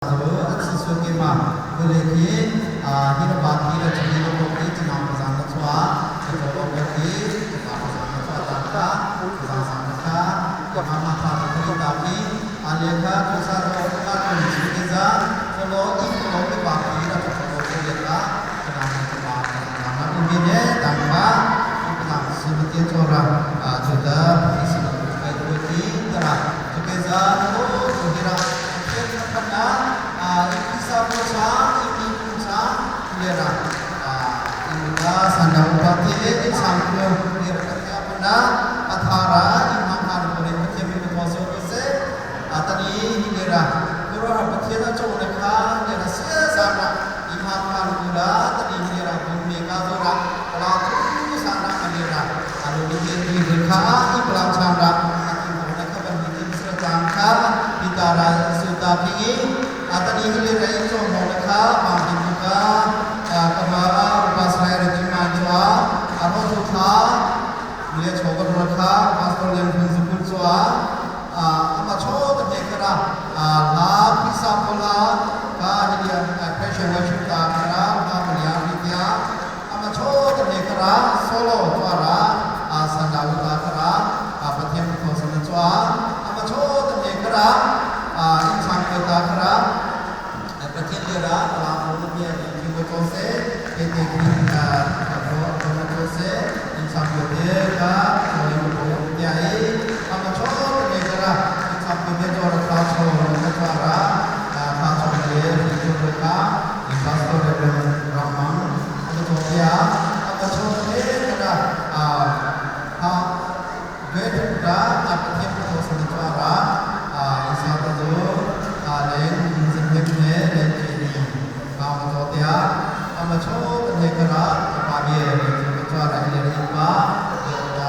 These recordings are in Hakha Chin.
Cu vawlei khi hi na pa khi le hi na bawk khi cinang pazang na chuah ka bawk khi pa pazang na chuah ta kha pazang sang na kha ka ma ma kha ka ta khi a le kha tu sa ro ka tu chi ke za cholo i ko ke pa khi na ka ko ke le ka cinang na pa pazang na um ne dang kha pazang si ma te chora chu ta si kai ko ki tara chu ke za ko chu hira Atani hili rai cho mo na kha ma hin ka kama upasrai re ma chwa aro chu kha le cho ka ro kha pastor le hun zu kun chwa ama cho ta ne kara la phisa pola ka hilia pressure worship ta kara ma malia ritya ama cho ta ne kara solo chwa ra sanda ta kara pathian ko san chwa ama cho ta ne kara in sang ko ta kara pathian le ra la mo ne ni ki ko se ke te ki ka ko ko ko se in sang ko te ka ko ni ko ya ai ama cho ta ne kara in sang ko te jo ra ka cho na cha ra ka cho le ni cho ka in pastor re ramang ama cho ya ama cho te kara a ha ve ta a pathian ko san cha ra a isa ta jo a le in zin hem ne le chi ni ka ma cho te a ama cho ta ne kara pa bie le chu cha ra le ri pa le ta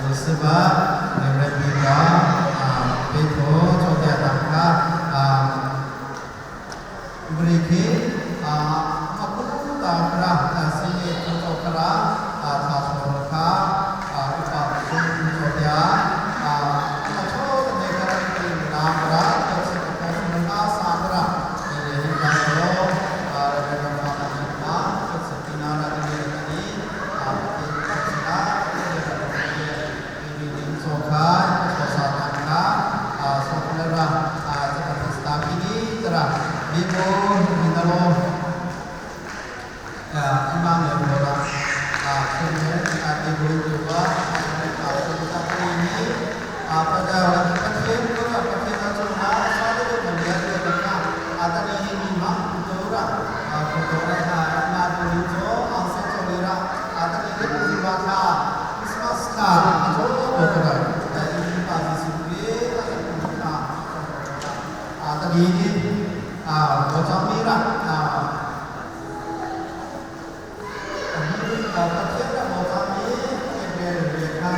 le se ba le re bi ka a pe tho cho te ta ka a bri ki a ma ku ta kra ta si ne chu cho kra a tha cho kha a upa chu cho te a a ma cho ta ne kara ki na kra ta se ko ko na sa kra le hi pa so a re ra ma ta ni ma ta se ti na ra ni le ni a te ta se na le ra ni ni ni so kha so sa ta kha a so la ra a ta ta sta ki ni tra bi bo ni na lo imam le bo ra a so ne a ti bo ju ba a so ta ni ni a pa da ra pa thien ko ra pa thien na cho na sa de bo le le ka a ta ni ni ma to ra a ko to ra ha ma to ni cho a se cho le ra a ta ni le ku ba kha Christmas ka cho ko ko ra ta ni pa ji su ke a ta ku ka a ta ni ni a ko cha mi ra a pathian ra mo cha mi ke be le kha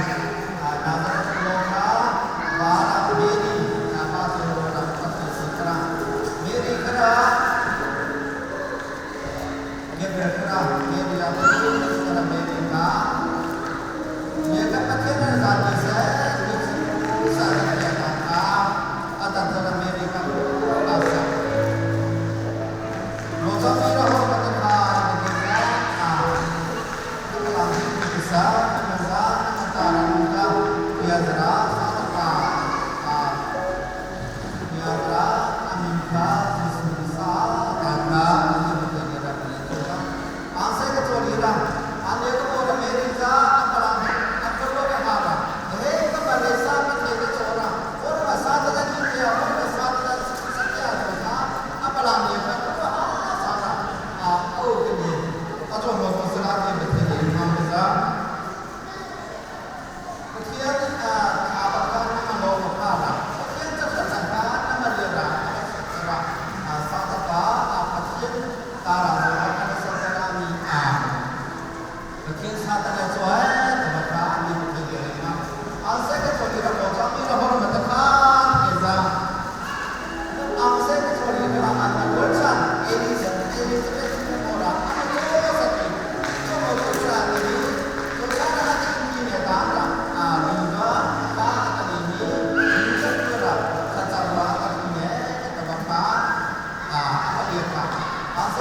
a na ta lo kha ba ra me ni na pa se ro ra pa se si kra me ri kra ke be kra me ri a kra me ri ka ye ka pathian ra za ni se ni sa ra ya ta ka a ta ta me ri ka la sa mo cha mi ra ho ka ta kha ni ke a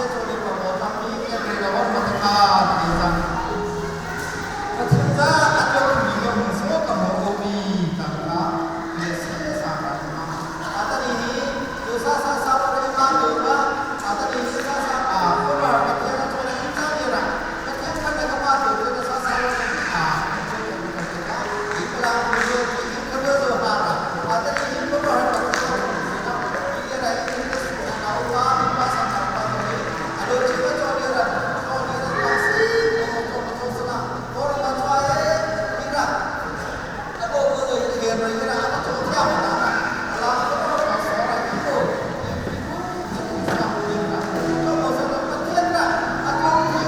Se cho ni pa mo tam mi ke re la wa ma ka ti zang ka thin za a to mi lo hung so ka mo ko mi ta ka le se sa ka ma ata ni hi tu sa sa sa ro re ma tu ma ata ni hi sa sa a ko ra ka tia na cho na in cha ni ra ka tia khan na ka ma tu tu sa sa ro a cho ka ka ka i pla mu yo ki ka do zo ha ra ata ni hi ko ra ka tia na i ra i ka su na u pa mi pa sa na pa to ni alo chi ka cho ni ra cho ni ra pa si ko ko ko so na ko ra ma chwa e i ra abo ko zo i khe ra i ra a cho thia ma na ala ko ko pa so ra i ko i ku chu sa ni ra cho ko sa na pa thian ra a to ni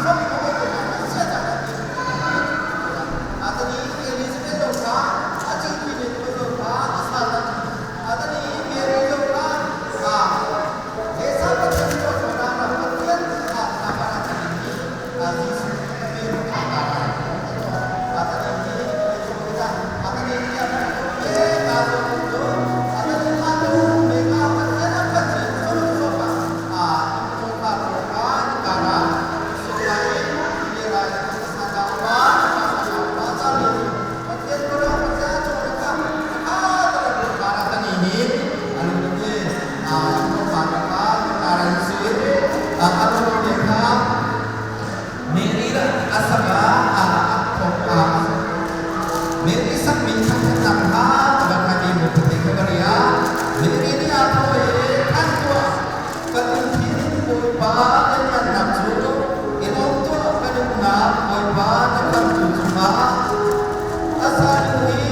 so ko ko na sia cha na ti atani Elizabeth lo kha achi ki ne ko lo kha asa ta atani Mary lo kha a esa pa thian cho cho na ra pa thian a ta pa ra ni ni a Jisu me ro kha ta ra atani ni cho ko ta atani ni a ke ta zo lo atani ma tu me ka pa thian a pa chi so so pa a cho ka ro ka ka ra so la e ni ra sa ta pa sa ta pa cha ni pa thian ko ra pa cha cho ka ka ta ra ka ra ta ni ni anu ni a ko pa ka ka ra si a anu ni kha Mary ra asama a a a Mary sak min thang thang nam ha ba kha ni mo pate ka baria Mary ni a tho e than tua ka tu thin boi pa na nyan nak chu ilom tua ka nu na boi pa na kam chu chu ma asa nu hi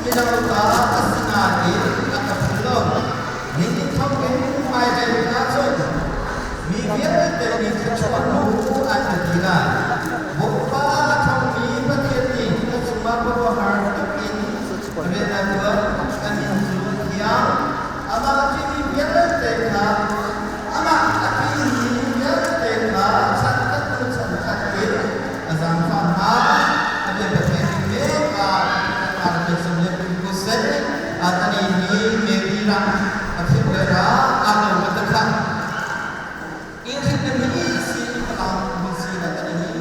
mi lo ta asina in a ka phun lo ni ni thong in mai le na chun mi vialte nih thluachuah nu an ka ti lai. Bawipa a ṭhawngmi Pathian nih na cungah khuaruahhar tuk in rian a ṭuan. A min cu a thiang. Amah a ṭihmi vialte kha amah a ṭihmi vialte kha chan khat hnu chan khat in a zaangfah hna. A bia Pathian nih ka Atani hi Mary ram a thim le ra a lo ka takha. Ingrid na mi si palang mi si na tani hi.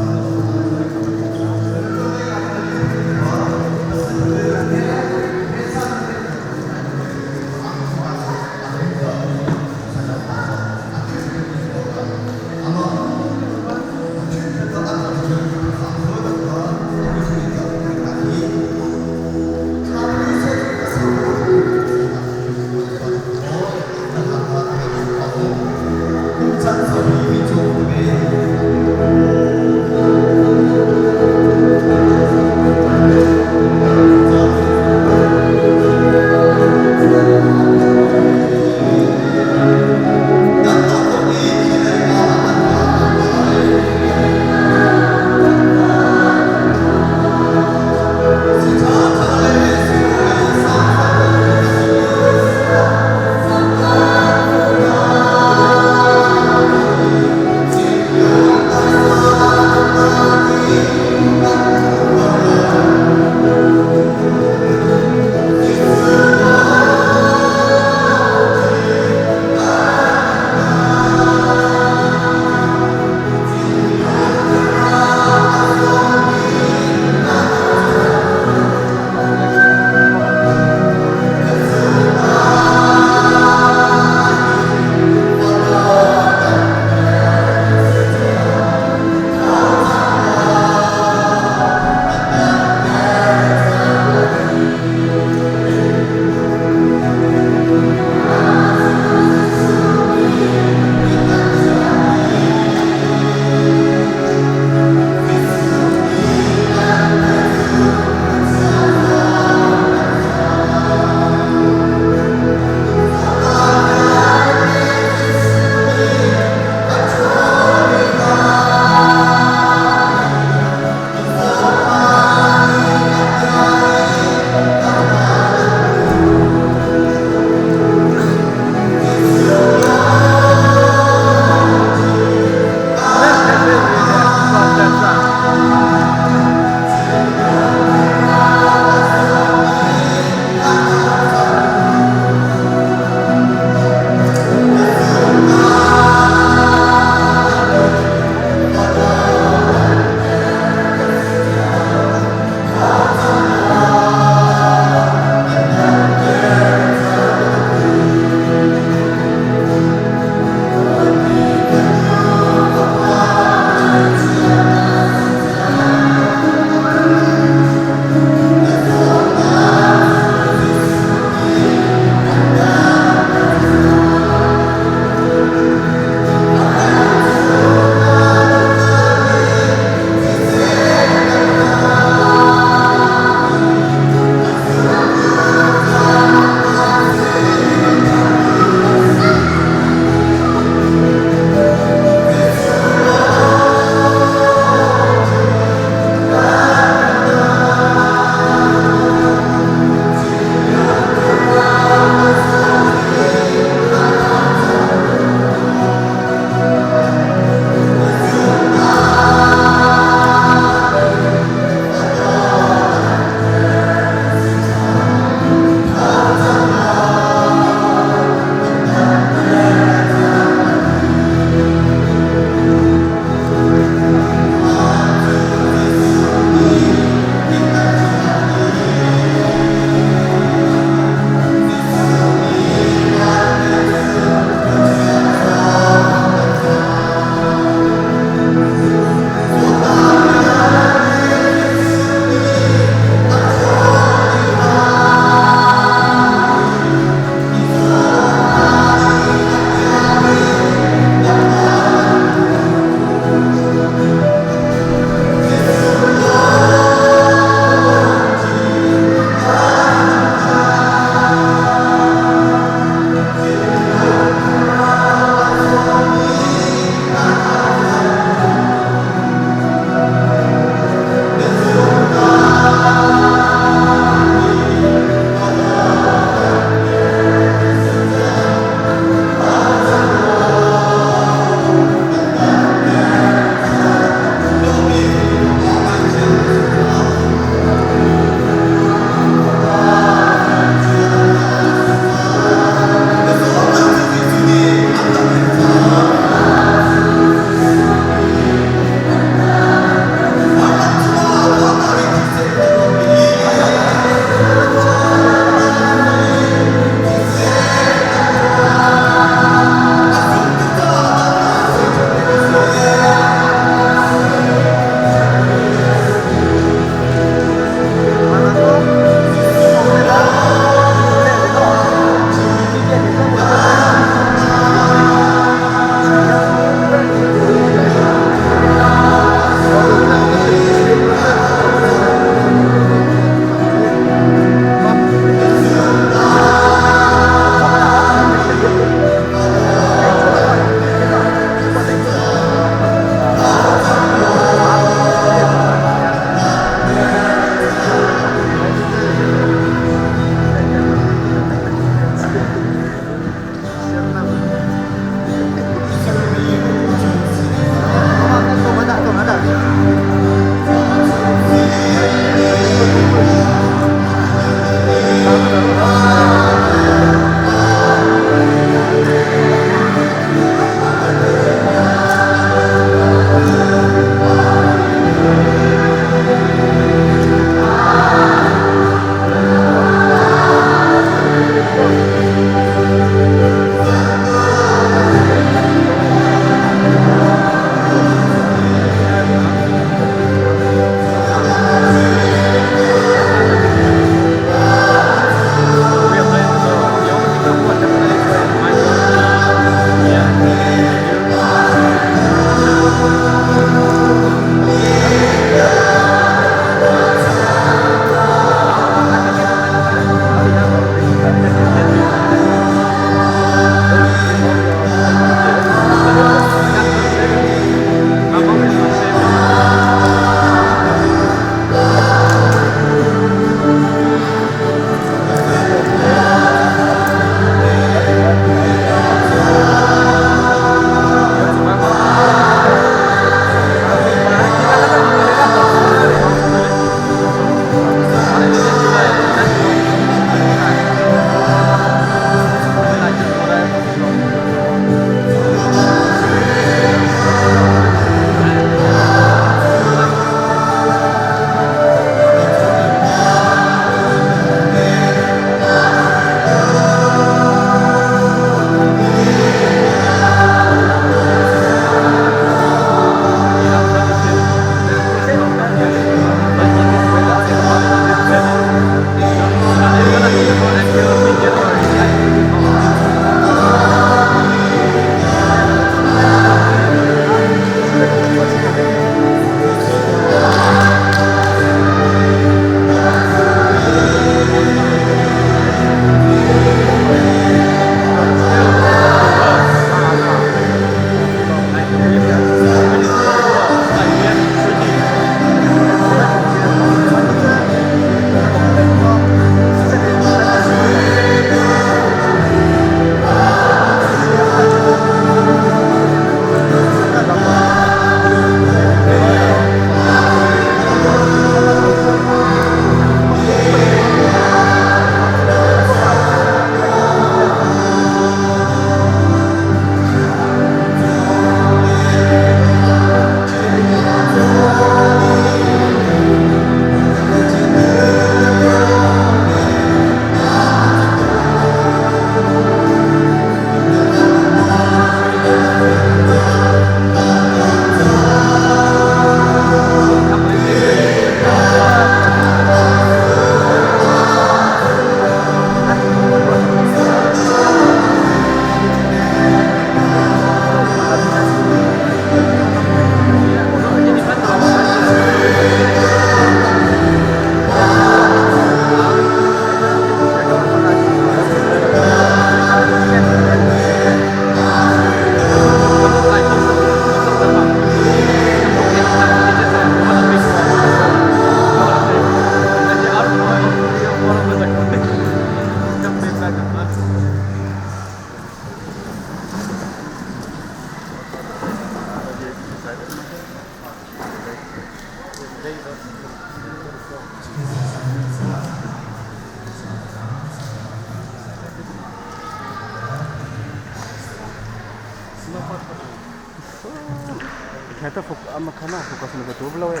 Amakha amakha na focus na tu blo e.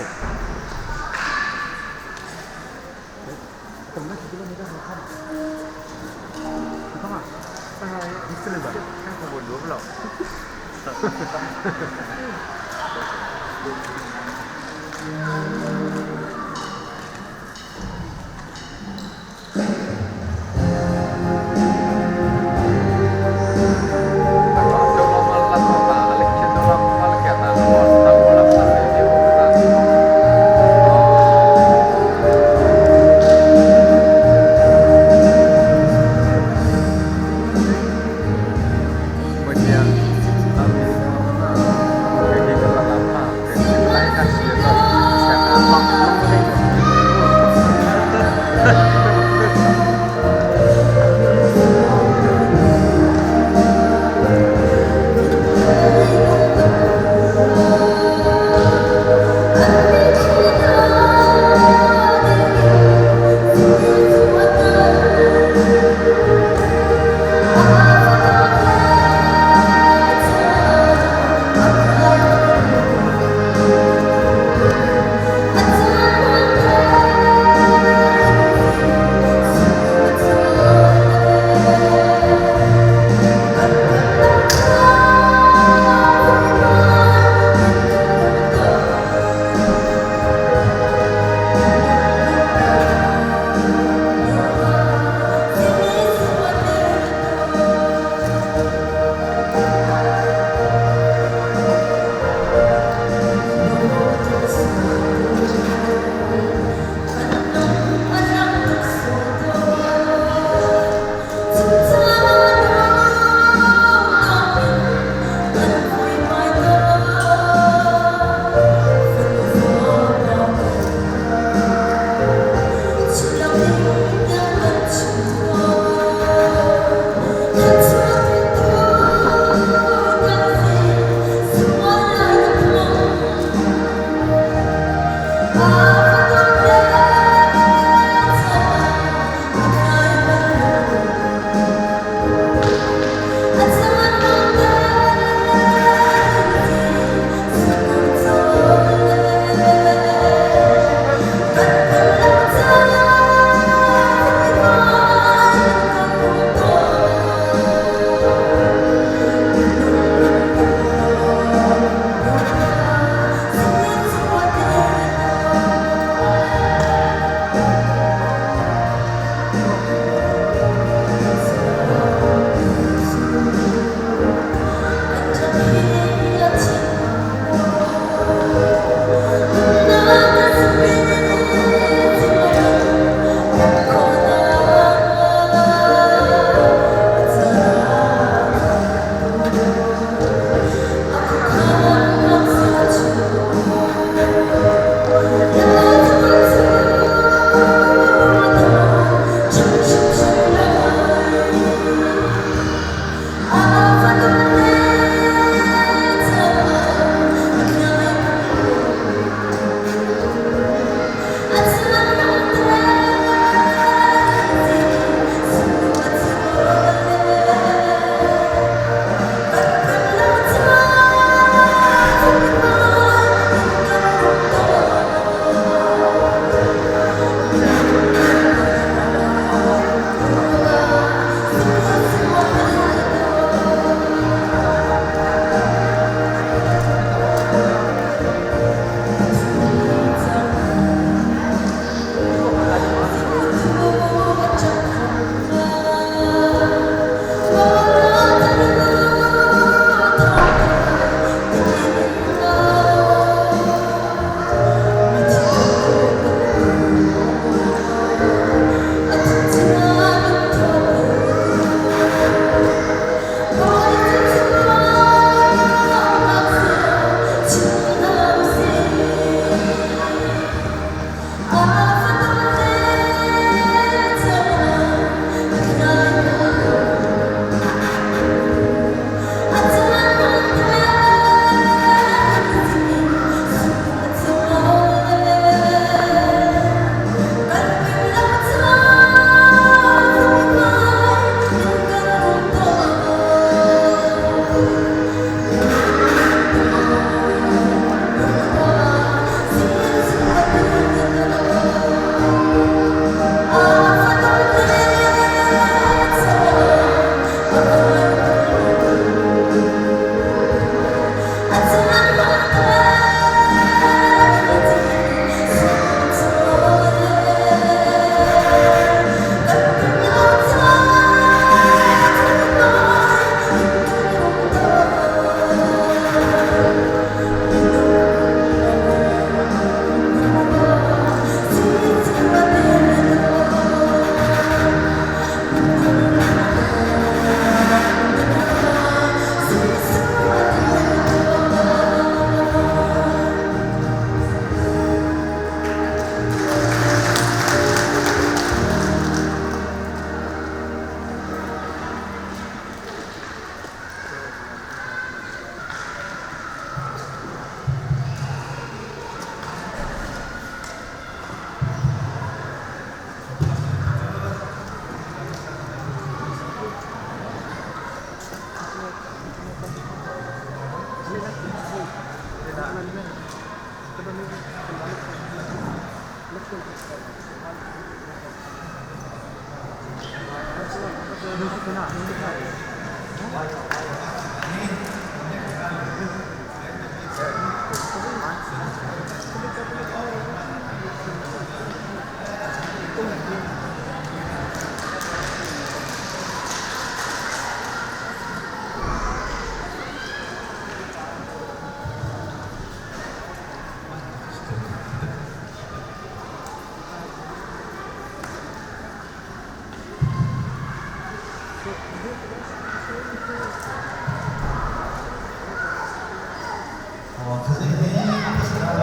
哦，可是你不是那咯，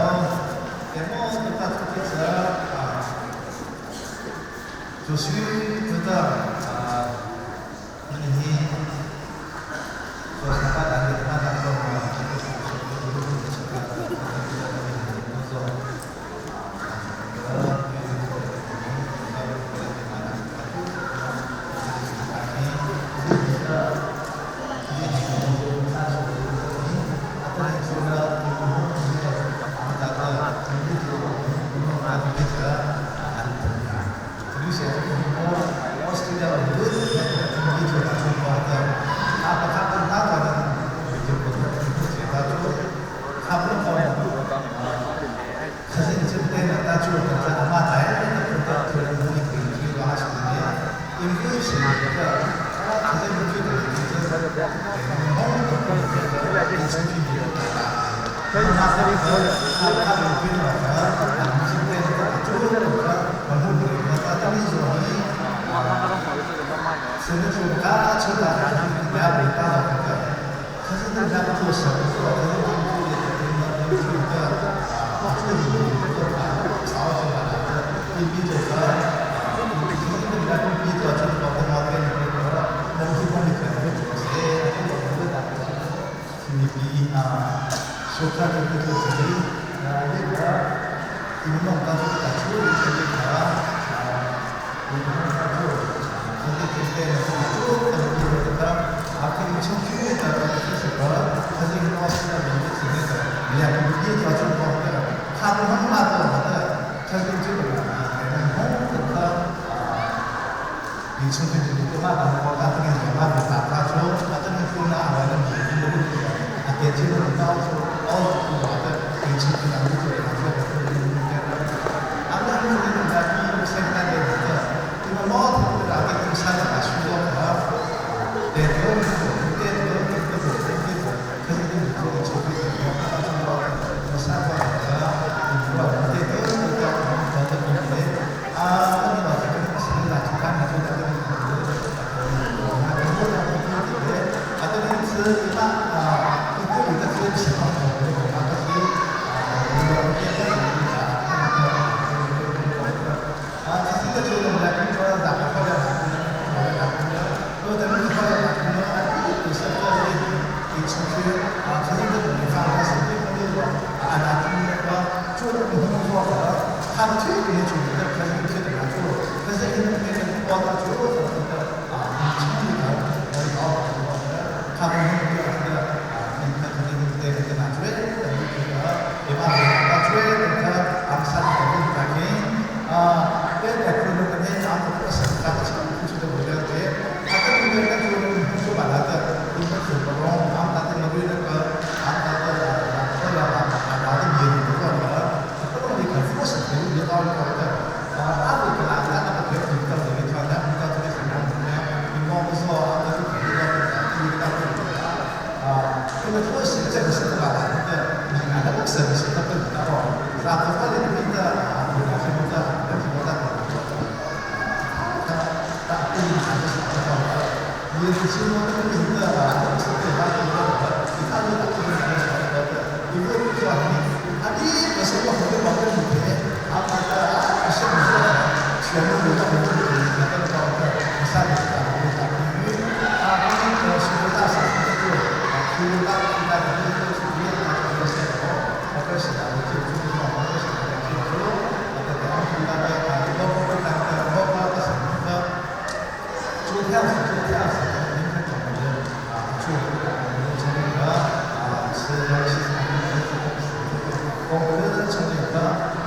那么就大出去吃啊，就是觉得啊，你说啥的，那那个嘛，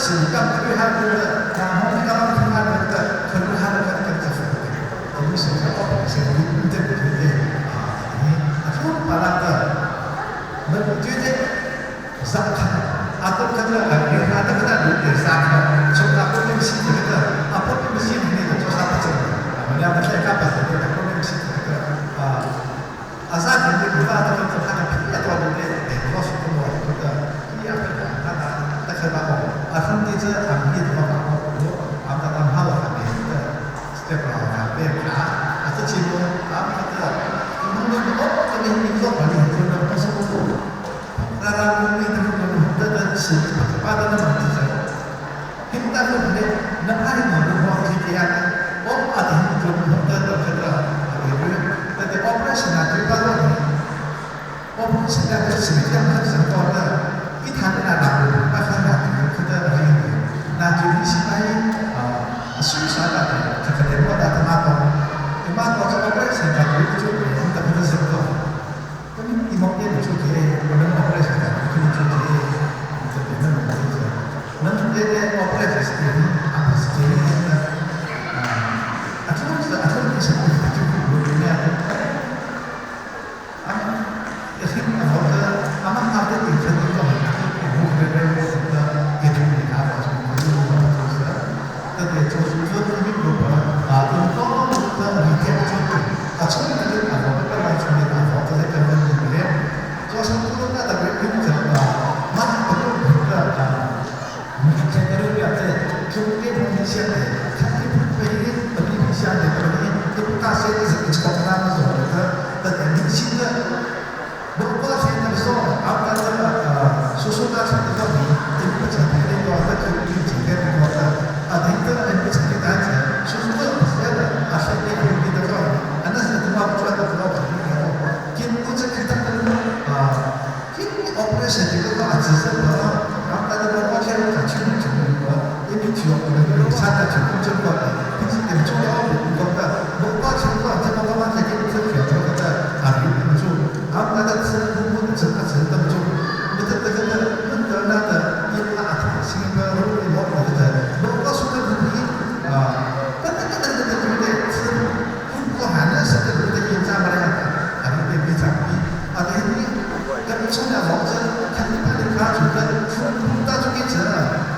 是刚对他那个，然后那个让他那个，可能他那个跟着说的，我们是在哦，是你对不对啊？你啊，就把那个，那对对，上看，啊，都看着啊，你看那个那有点上看，从那后面是这个，啊，后面是那个做啥不成？我们两个在干不成的，后面是这个啊，啊，啥肯定不发这个他的皮也多的，对，老师跟我这个，皮也不多，他他他把我，啊，他们这他们的话，我他们他们好他们的，这个他们啊，啊，这节目啊，他这，他们哦，这边你做管理，这个不是我，那那你他们这个是把那个名字，他们那个那那他们那个这样，我啊，他们就那个这个，那个 operation 啊，对吧？operation 那个是这样很成功的，一谈那那那看那个的那那就你是哎啊，水啥的，这个连我打的马桶，马桶这 operation 啊，就就那个成功。咁你望见就给我们 operation 啊，就就给这边那个就是，那这个 operation 是啊，是这个啊，啊，这个是啊，这个是就不一样的。啊，也是我的阿妈他的以前的做，我回来我的也就你看我从我就是，这个就是说你如果啊，你多的你点就啊，从这个啊，我们刚刚从那个房子那个里面，做成这个那个变成啊，那不够那个啊，你这个路边在中间不明显的，看你不被不明显的，不明，你不大些的是从那么走的，的明显的。如果现在说，阿达这个叔叔大学的说你，你不成天的话，这个你整天的话，啊，你这个不成天单子，叔叔这不是的，啊，现在可以的说，啊，那是他妈不赚的多少钱？今不这个他们啊，今 operation 这个啊，只是说，阿达这个我现在在去年就个，因为就我们三个就工作过的，平时点重要的工作，我包情况这么多嘛，这个这个这个啊，有工作。啊，那个吃不不吃不吃都做，不这这个这那个那个一拉新个路一老的这，我告诉个你啊，那那那那那对对，吃不过还能是这个的一张不来，还能对对张比，啊对你，那个从小老子看你把你卡住的，大出给吃，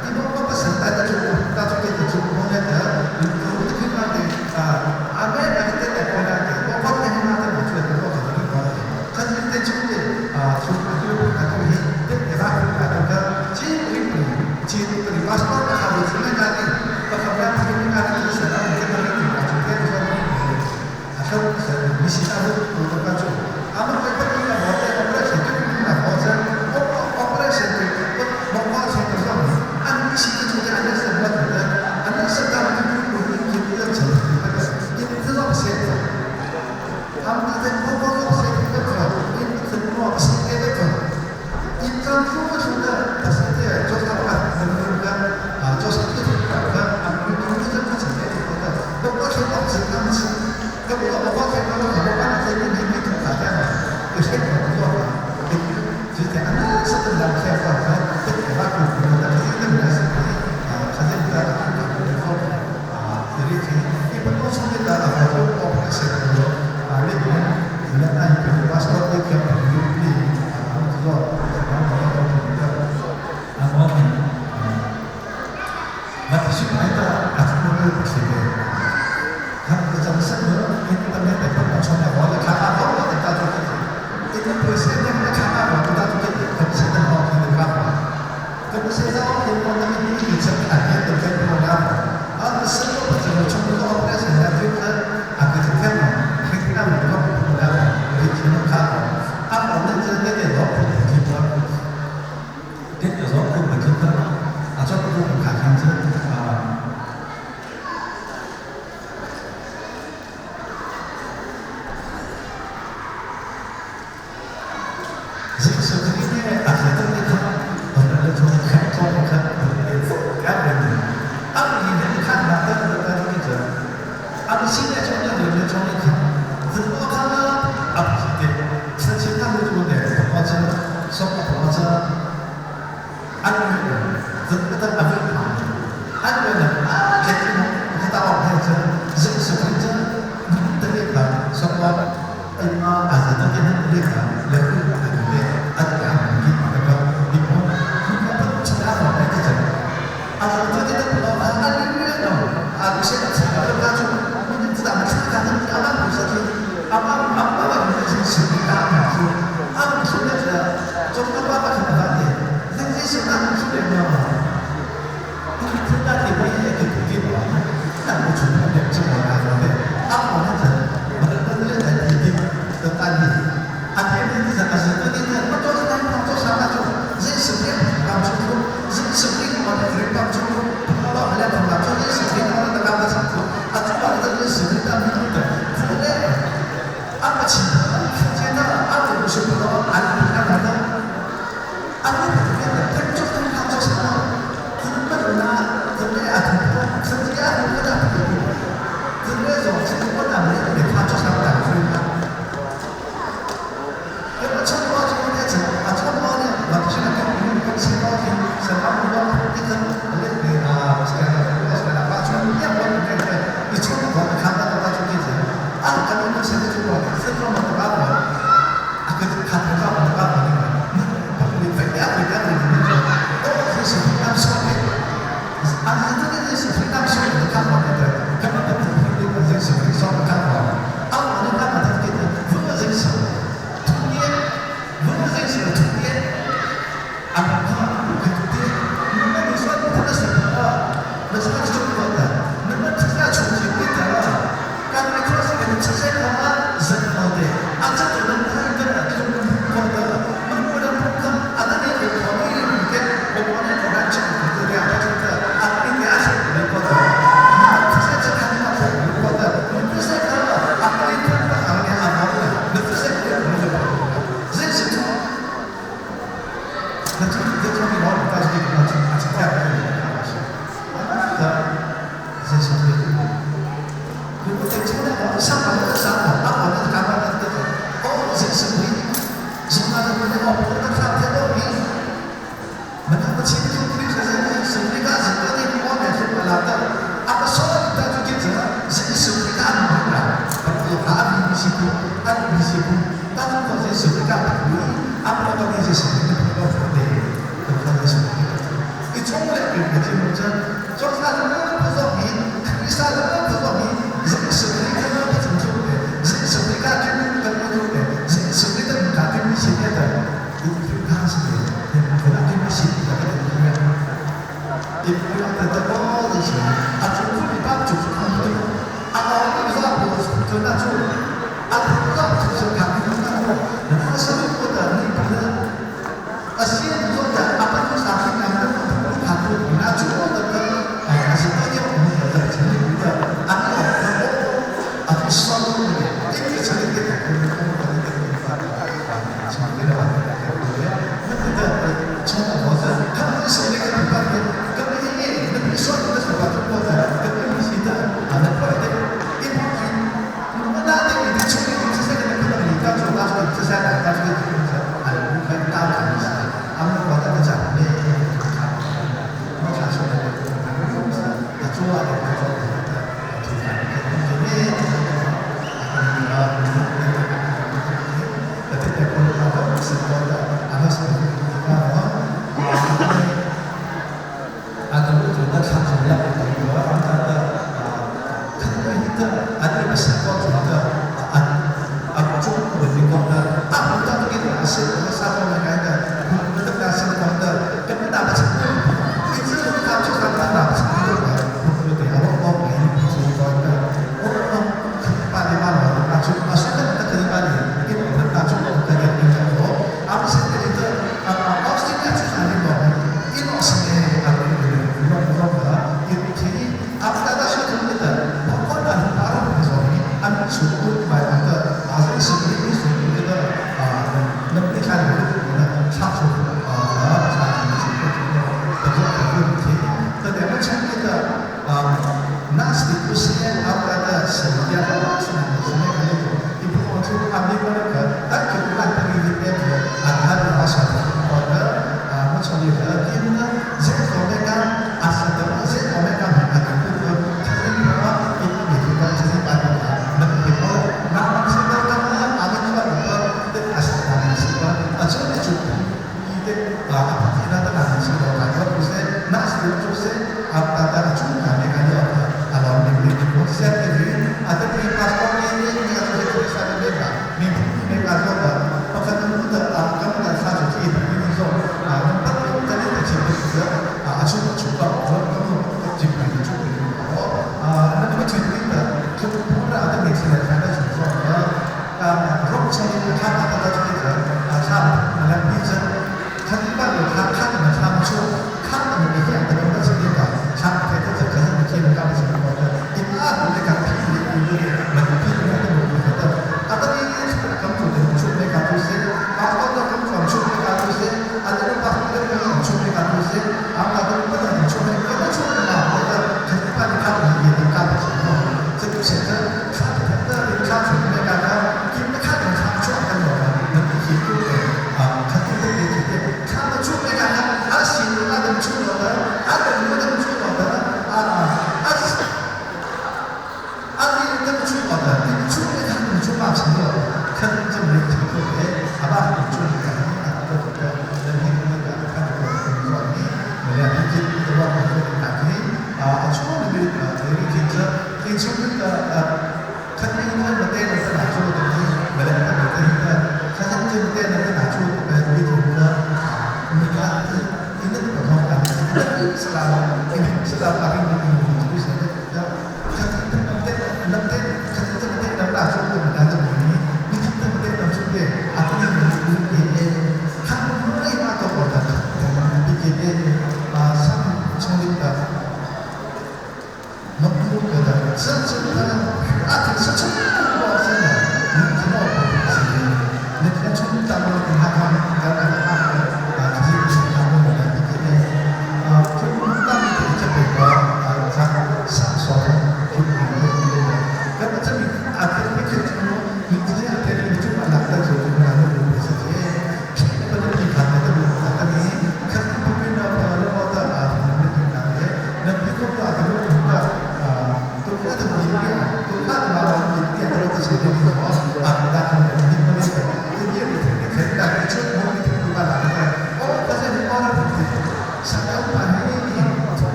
你不不不是带的就大出给就我那个，你我都可以讲的啊，阿妹那个在过来的，我我那个那个我觉得我可能讲的。他是在中间啊，从那个那个那个那个金金金的巴斯多他是那个的，他们那个那个是那个那个就这样说的，啊，他是你是他是我的关注，他们会不那个我在我在对那我在我我我在对我我我在说，啊，你是中间那是我的，啊，那是他们就就就就成那个，因为这种现象，他们在我我我在那个。一张出去的，他现在做啥吧？那个啊，做啥做啥啊？你你这不成的，我我去我吃他们吃，那我我我我我我我这边没没做啥的，就先做做吧。就这样，那是的，两千块钱，这个那个那个那个是啊，他这个啊，这里一般都是那个啊，我我不是啊，那个那那个巴斯多那个。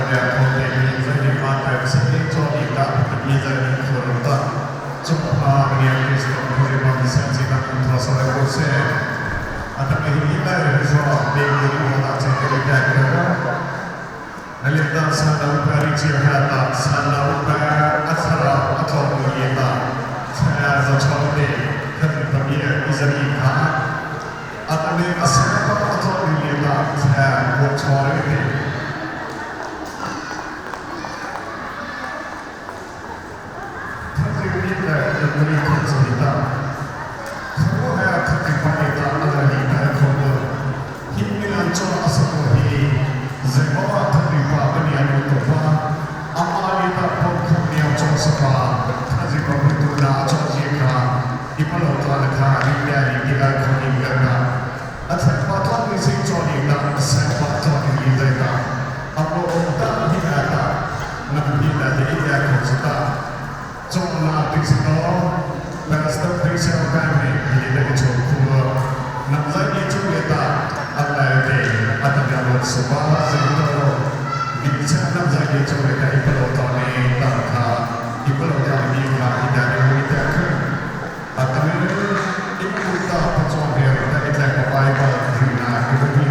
Banya Khote hi zai ma ta se ni cho ni ta ni zai ni khoro ta chumpa Banya Kristo khori bang sa chi na kun tho sa ko se ata me hi ta re so de ni ho ta che ke ta ke Nalinda sa naupa ri chi ha ta sa naupa athara atho ni ta cha za cho de khat pa mi izani kha atane asana atho ni ta cha ko cho re te khat ni ta ni ko chi ta kho ha khat pa ni ta ala ni ta kho hin mi lan cho asako hi Zehoa thani pa bani anu to pa amali ta pom khom niam cho sa pa thaji pa tu na cho ji kha ipalo ta la kha ni ya ni ti ga kho ni ga na atha pa ta ni sing cho ni na sa pa ta ni ni dai ta amo om ta hi na ta na ni na de ya kho sa ta cho na ti si no Pastor Christian Family ni le cho khu nam zai ni chu le ta alai te atanya soba zito bincha nam zai ni chu le ta ipalo ta ni ta kha ipalo ta ni kha ida ni ta khu atame ipu ta pacho he ta itla ko bible rina ipu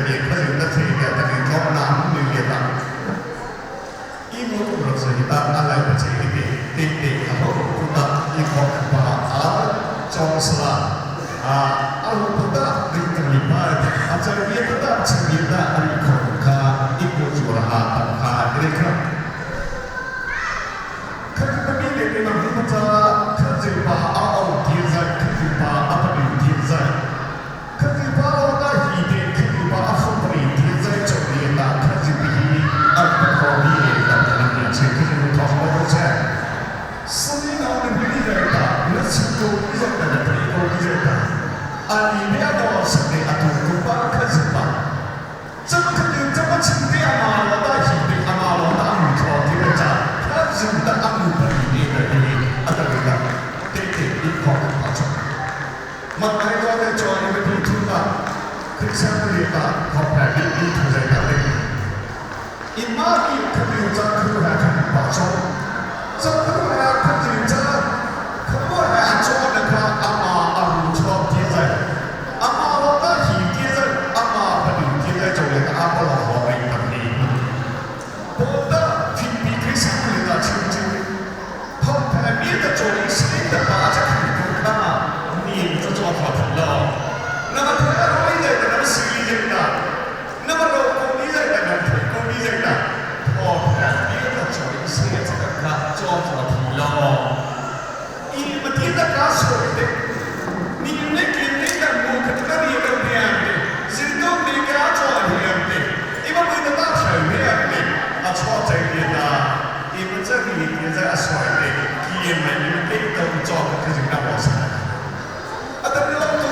mi kha zin na thei te ta ni tlong na ni le ta i mu ro se hi ta a lai pa che ni te te te a ho pu ta i kho pa a chong sala a a hu pu ta ri ta ni pa a cha ni ta ta chi ni ta a ri kho kha i ku chu ra ha ta kha ri kha kha ti mi le ni ma hu ta kha ji pa a o ti zai kha ti pa a pa ni ti zai kha ti pa o ta hi te kha ti pa a fu pa ni ti zai chok ni ta kha ji pi hi a pa ko ni ta ta ni che kha ji tho ko ko che 斯里那的比例在大，那成功比在大，比高比在大，啊，你不要到什么啊，都都把开始吧。怎么可能这么轻的阿妈老大轻的阿妈老大唔错，这个咋？他是的阿姆不理的的，阿得个，对对，你考考错。มันไอ้ก็ได้จอยไปที่ทุนละคือเช่นนี้ตาขอแผ่ดีดีถูกใจกันเลยอิมากีคืออยู่จะคือหาขันปะชงจะคือหาขันอยู่จะคือว่าหาจอนะครับอามาอารูชอบที่ใจอามาเราก็หิวที่ใจอามาปฏิที่ใจจงเลยอาปลอหอไปกับนี้ปอดฟิปีคริสต์เลยนะชิวชิวพอแผ่มีแต่จงสิ่งแต่ปาจะคือข้า你这做好了，那么他容易在那么犀利的，那么老公你在那么公你在那，哦，你这做一些这个他做好了，你们听得他说的，你们听的我可能你都听的，是都你家做听的，你们为了打水听的，啊错这个啦，你们这里也在说的，你们你们都做可是那么啥。At ang nilang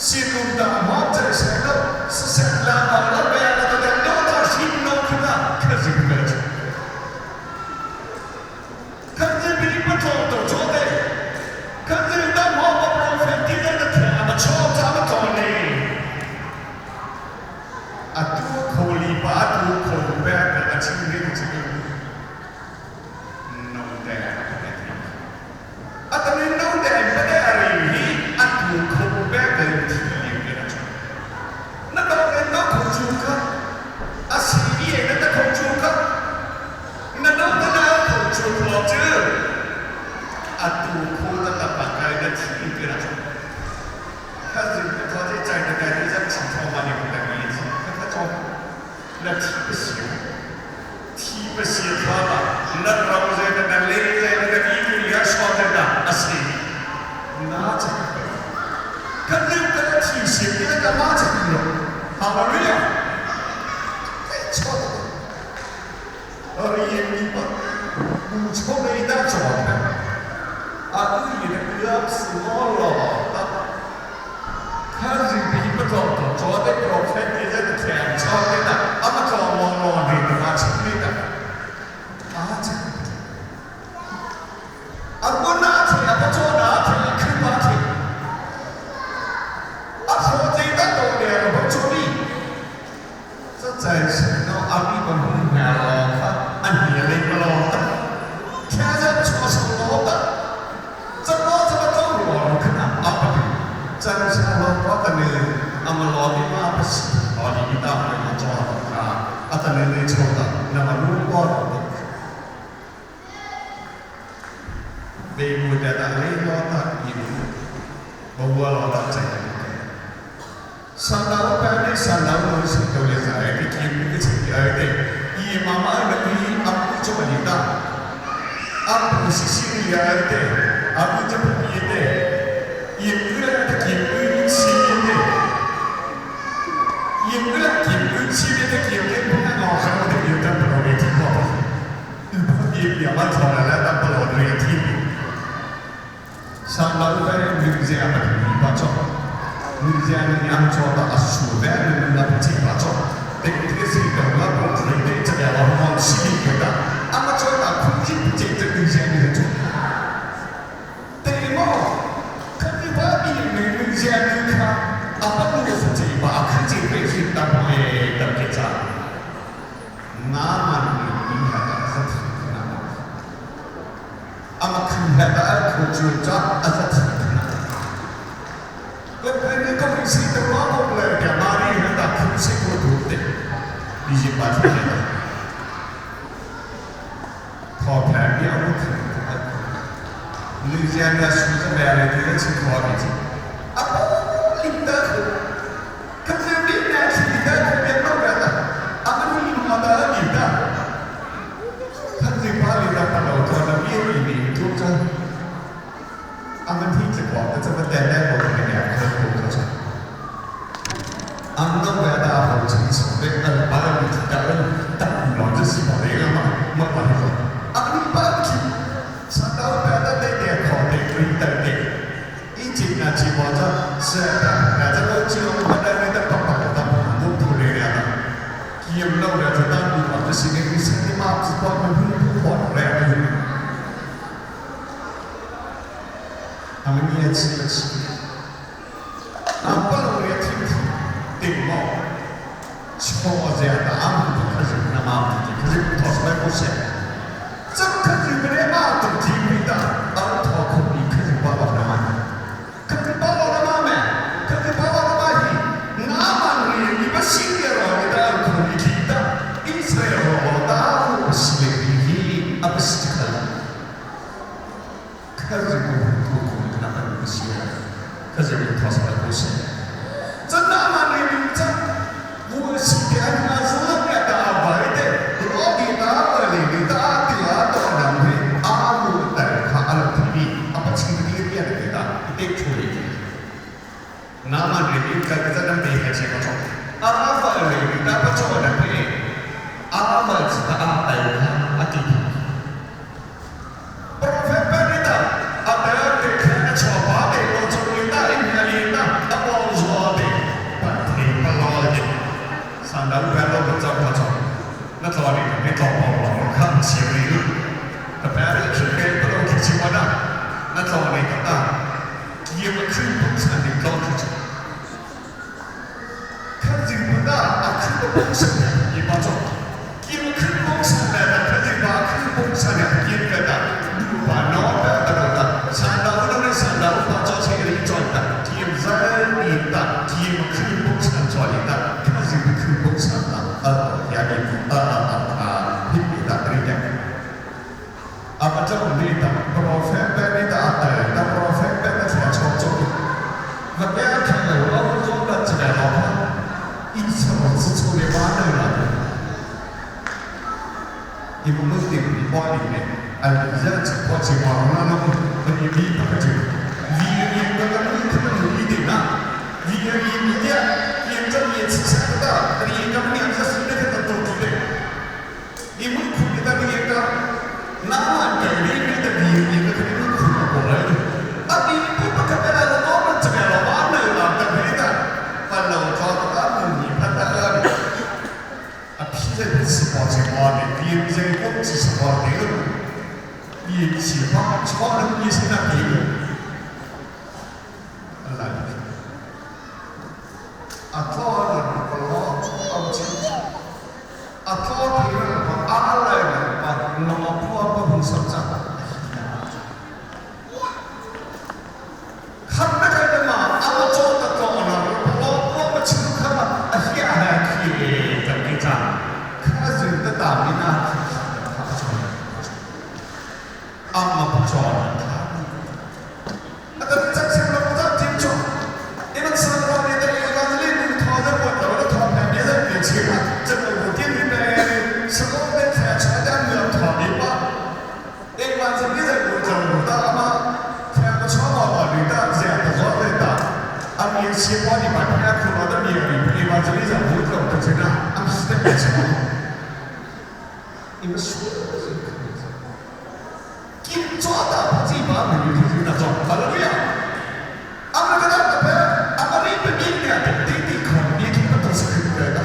Sinum da mo che se no se la ma la be la da no da shin no khna khazi be khazi bi pa to to cho de khazi da mo ba prophet ti da the ma cho cha ma to ne atu kholi pa atu khol be ka achi ne chi no de atani no de ba de ari hi atu khol be ka thi ni na cho na do ne no khol chu ka asi ye na ta khol chu ka na no ta na khol chu lo chu atu khol ta ta pa kai na thi ke na cho 他是他这在那个你在起床嘛？你不等于他他做那提不行，提不行他吧，那老在那那累在那个衣服里说的那啊是，那这个，可你个提醒你那个马这个，好了没有？太错了，而也你不不错没得做的，啊，你的个是我了。他是比不着的，做的 prophet 的这个天朝的的，阿么做王罗的的嘛，亲的的，啊这，啊我拿去啊不做拿去，去把去，啊说这个多年了不做的，这在是那阿里个红娘了，他按年龄不老的，天在出生老的，怎么怎么做我看啊不对。真是我我等你，阿么老的嘛不是，老的一大会嘛做啊，阿等你你错的，那么如果的，被我的大雷老大一路，我我老大在那个，上到班的上到我是都是在个节目个情节的，伊妈妈那个阿不做你的，阿不是心里的，阿不就不的。严格的严格起的，严格严格起的严格不能熬很多的严格不能听过，不严两万出来了，但不能连听。上老板名字也不不错，名字也两错的啊，数万人那不记不错，对这个是个我不对的，这个我往心里觉得，阿么做到空气不见这名字也错，对么？现在看，阿不路是这把看见百姓当的当警察，哪嘛你看到是挺难的，阿么看到阿口就抓阿是挺难的。我看你讲是的，我讲来干嘛哩？那空气我都得，已经把出来了。跑偏边我看，你现在数字来了，这个情况的。啊不，领导可是领导是领导可别弄了的，阿们领导的领导，他这把领导把老头的面里面都在，阿们听着讲的这么简单，我们两个都可成。阿们弄来的好清楚的，把人家人打老这是跑的嘛，没办法。阿们把去，上到别的那点考的对的对。一直我这是的，那这个就我们那个爸爸的都不来了，见到了就当你把这些个身体嘛，只管们不管了，他们也吃不起，俺不能也听听，对么？错这样的，俺们不可是那么的，可是他说不是，这可是不来嘛，都听不到，俺他可你可是爸爸的嘛。可是爸爸的妈妈，可是爸爸的妈咪，哪嘛你你把新的老的可以听到，以色列老大不是的你，啊不是这个，可是我不可能那不是，可是他说的不是，这哪嘛你这我是的那是那个白的，老的那个里的大的啊到南非阿鲁带他阿鲁提比阿不清的变的给他一出来。那么你个个在那边还是个错，阿爸你那不错的边，阿爸是阿带他阿弟。Prophet Benita, ada tekna coba de lo chulita in halina apo zo 也不可以不产的高科技。看这不大，啊，看个本身的也不做，也不看本身的，看这把看本身的也个的，不把脑袋的的，三到五的三到五把做成一转的，也在你的，也不看本身做的，看这不看本身的，也你啊，你的理解。啊，这问题的，prophet 的啊，对，那 prophet 的才操作，那别看了，我做的这个老婆，一次我只出来玩了，你们没得你玩的呢？哎，现在我情况那那么，你你不就，你你那个你可能有一点呐，你你你的，你这也吃啥的，你那么两个是那个都都的，你们苦的那个。那么给你的你你个肯定苦过来的，啊你不不可能来我们这边老板来了，等你的，把老早的啊你判那个，啊皮在吃饱吃饱的，别在工资吃饱的，你喜欢超人你是那别个，来，啊做人不老老钱，啊做别人不阿来人不老婆不上账。看那个的嘛，阿妈做的多了，老婆不吃看嘛，啊下来去怎个账？看人的大米那，阿妈不做了。那个真是老不听着，你们吃过你的一个是你掏的我掏的掏牌，别人别吃嘛，这个我店里面什么没看出来没有掏的吧？你反正你在我这我的阿妈，看不出我老的这样的说的的，阿你喜欢你把看苦了的你，你把这里在我这不吃呢，阿是的别吃。你们说的是可以。金抓的不记把美女听那种，哈利路亚。阿们个那个阿们里边边的弟弟可你听的都是可以的。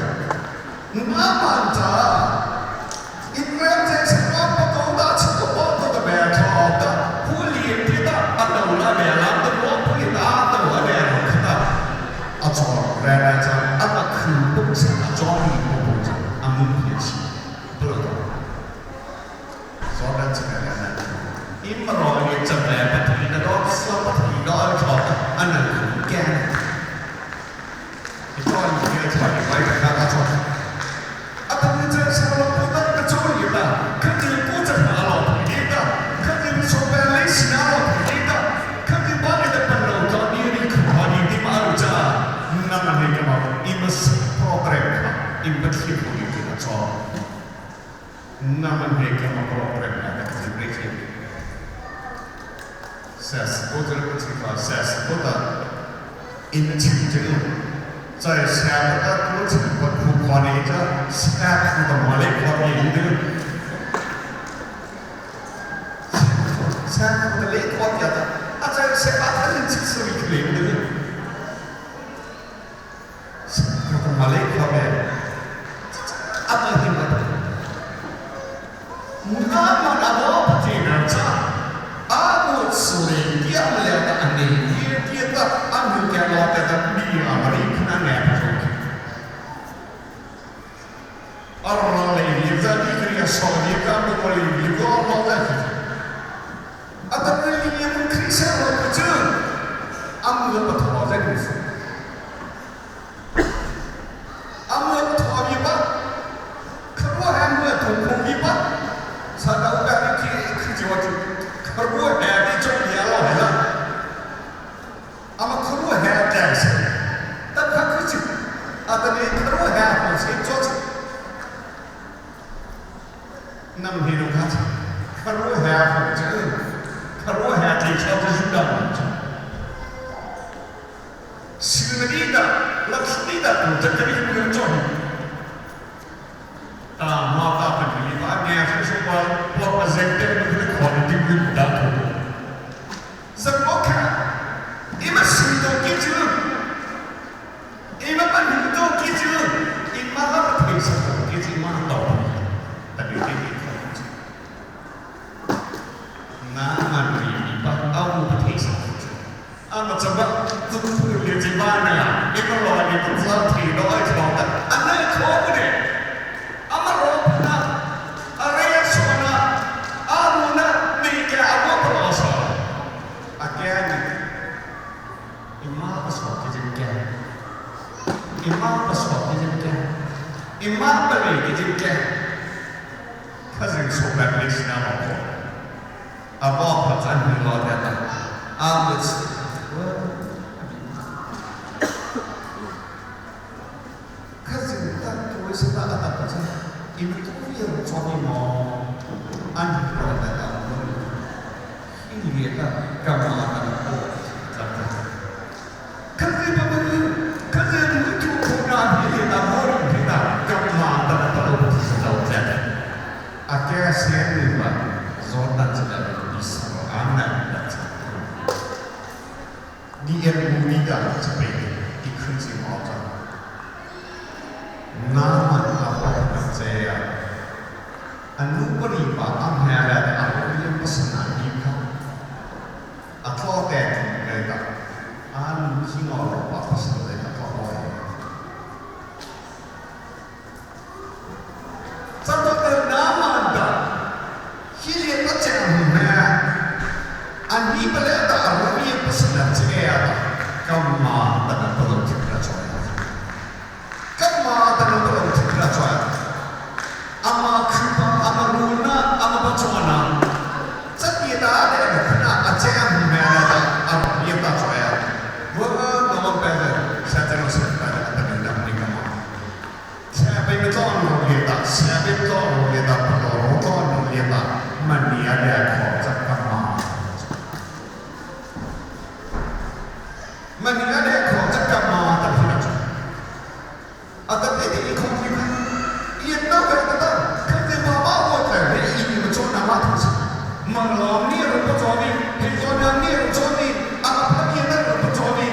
那么着，因为这是我不懂的，吃个包子的白炒的，不连的的，阿豆了白了的，我不给打的我白了的，阿做来来着，阿那可不是阿做你不不着，阿们偏心，不了的。所以这个呢。因么罗你怎么不提那个说不提那个错，啊能干？你做你个错，你快点看他错。啊，他们这上了不当的作业的，肯定不怎么老提的，肯定说白了是老提的，肯定把你的本路找你的苦你的马路子，那么那个嘛，你们是 problem，你们提不你给他做，那么那个嘛 problem，那个是没钱。40多这个情况，40多的，因为清净，在下个过程不苦可能这下苦的嘛来可以的，下苦的来可以的，啊在下他人吃吃一个的，下苦的嘛来可以，啊么听不懂，那么那我不听人讲。阿我此类点了的安尼，点的阿牛家老的的米啊，嘛你可能来不着去。阿罗来你在你这里少你干不过来，你个老在去。阿他们你们可以想了不就，阿们不讨在公司，阿们不讨一把，可我还没同空一把，才能干的去去就就。可我还得种田老了，阿妈可我还干些，但他可就，阿等你可我还好钱做着，那么你都看，可我还好这，可我还得敲这是干嘛？是你的，那是你的，这个你不用做。大妈大本你把年是说我我不认得你的考虑的不大头。怎么看？你们谁都记住，你们把你都记住，你妈那个腿上记住妈到，特别对你考虑。那么你把阿五腿上记住， Ama chaba tum le jibana ikolo ni tum thi do ai thong ta anai kho ne ama ro na are sona aruna ni ke amo pro so again ima paswa ki jin ke ima paswa ki jin ke ima pale ki jin ke khazin so ba ni sna ma ko abo pha chan ni lo da ta amut khazin ta tu se ta ta ta cha im tu vi ro cho ni mo an ni lo da ta hi ni ta ka ma ta ko ta ta khazin ba ba khazin ni tu ko na ni ta mo ri ta ka ma ta ta lo ti sa ta ta a ke se ni ba zon dan cha da ni sa an na da cha ni er mu ni da cha pe i khun ji mo cha na man a pa na che ya anu pari pa am ha la da a ro ni pa sa na ni kha a tho te le da an ki ngo ro pa pa sa le da tho mo sa to te na man da hi le pa che na an ni pa le da a ro ni pa sa na che ya da ka ma ta na pa lo ti ka cha ka ma ta na pa lo ti ka cha ama khupa ama runa ama pa chona cha ti da de na a che am me na da a ni ta cha ya wo no ma pa de sa te no sa pa da ta ni da ni ka ma sa pe me to no le da sa pe to no le da pa ro to no le da man ni a de ko cha ka ma man ni a de ko cha ka ma ta phi na cha a ta pe de i ko ki ma i no ka ta ta ka te ma ba wo ta re i ni ma cho na ma tu sa mang lo ni ro pa cho ni he cho na ni ro cho ni a pa ni na ro pa cho ni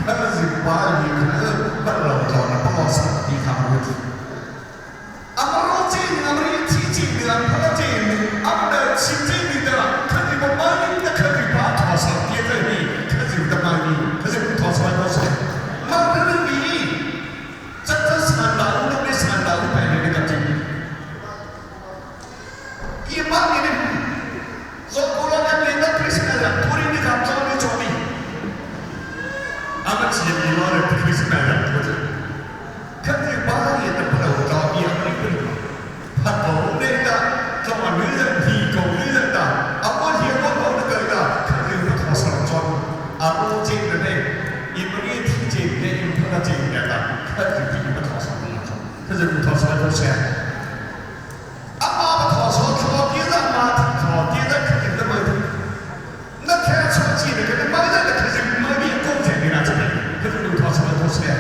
ka zi ba ni ka ba lo cho na pa lo sa ni ka mo ti a ma ro chi na ri ti chi ni na pa chi ni a ma chi chi ni da ka ni ma ma ni da ka ni ba tho sa ti za ni ka zi da ma ni ka zi tho sa ma sa ma ni ni 这这三道都没三道百年的个经，一般的人，做过了那年的 Christmas，突然的他做的做的，俺们前面老的 Christmas 不是，看见八年的不能到也没不能，他狗那个做女人提狗女人的，啊我听我搞那个的，肯定不同上装，啊我这个呢，因为你听见的，因为他这个的，他就比你们同上装，他就不同上装钱。阿妈不同说，靠别人妈靠别人肯定的没的，那看出去的，可能没人的，可是没人工钱的那这边，可是你同上装钱。